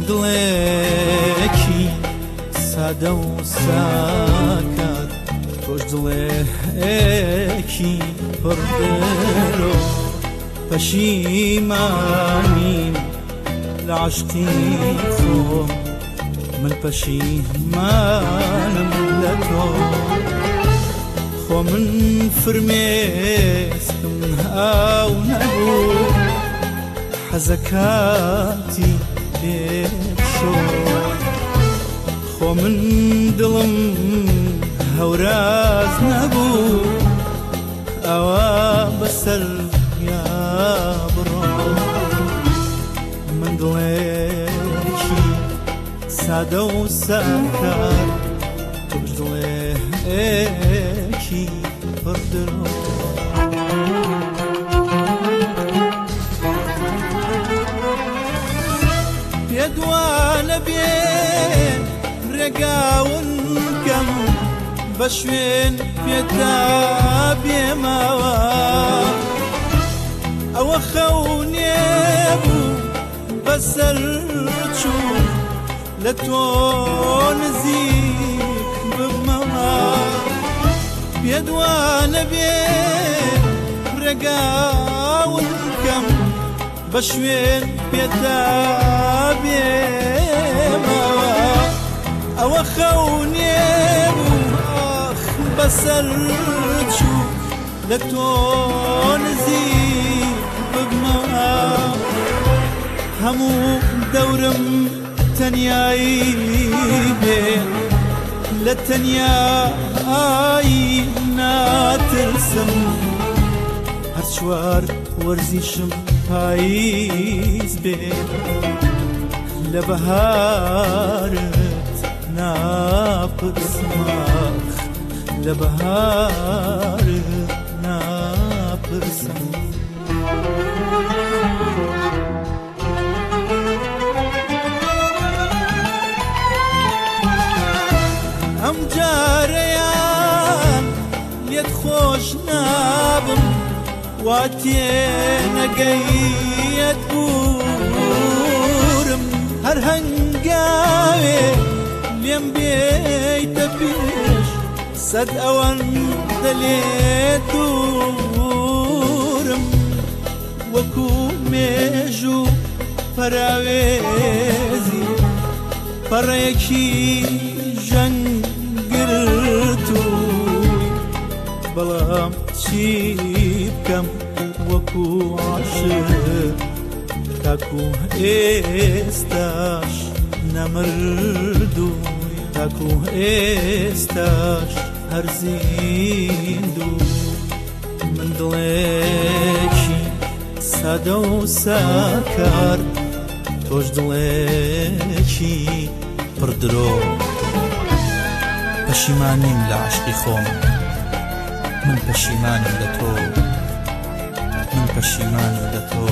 دڵێکی سادە و ساکار، تۆش دڵێکی پڕ درۆ. پەشیمانیم لە عەشقی خۆم، من پەشیمانم لە تۆ. خۆ من فرمێسکم ئاو نەبوو، حەزەکاتی پێ بشۆ. خۆ من دڵم هەوراز نەبوو، ئەوە بەسەر یا بڕۆ. من دڵێکی سادە و ساکار، تۆش دڵێکی پڕ درۆ. پێدوانە بێ ڕێگاون کەم، بە شوێن پێدا بێماوە. ئەوە خەونێ بوو بەسەر چوو، لە تۆ نزیک ببمەوە. پێدوانە بێ ڕێگاون کەم، بە شوێن پێدا بێمەوە. ئەوە خەونێ بوو ئاخ بەسەر چوو، لە تۆ نزیک ببمەوە. هەموو دەورم تەنیایی بێ، لە تەنیایی ناترسم. هەر چوار وەرزیشم پاییز بێ، لە بەهارت ناپرسم. ئاخ لە بەهارت ناپرسم. ئەم جارەیان لێت خۆش نابم، وا تێنەگەیت بورم. هەر هەنگاوێ لێم بێیتە پێش، سەد ئەوەندە لێ دوورم. وەکو مێژوو پەراوێزی پەڕێکی ژەنگرتووی، بەڵام چی بکەم وەکو عاشق تاکو ئێستاش نەمردووی، تاکو ئێستاش هەر زیندوو. من دڵێکی سادە و ساکار، تۆش دڵێکی پڕ درۆ. پەشیمانیم لە عەشقی خۆم، من پەشیمانم لە تۆ. من پەشیمانم لە تۆ.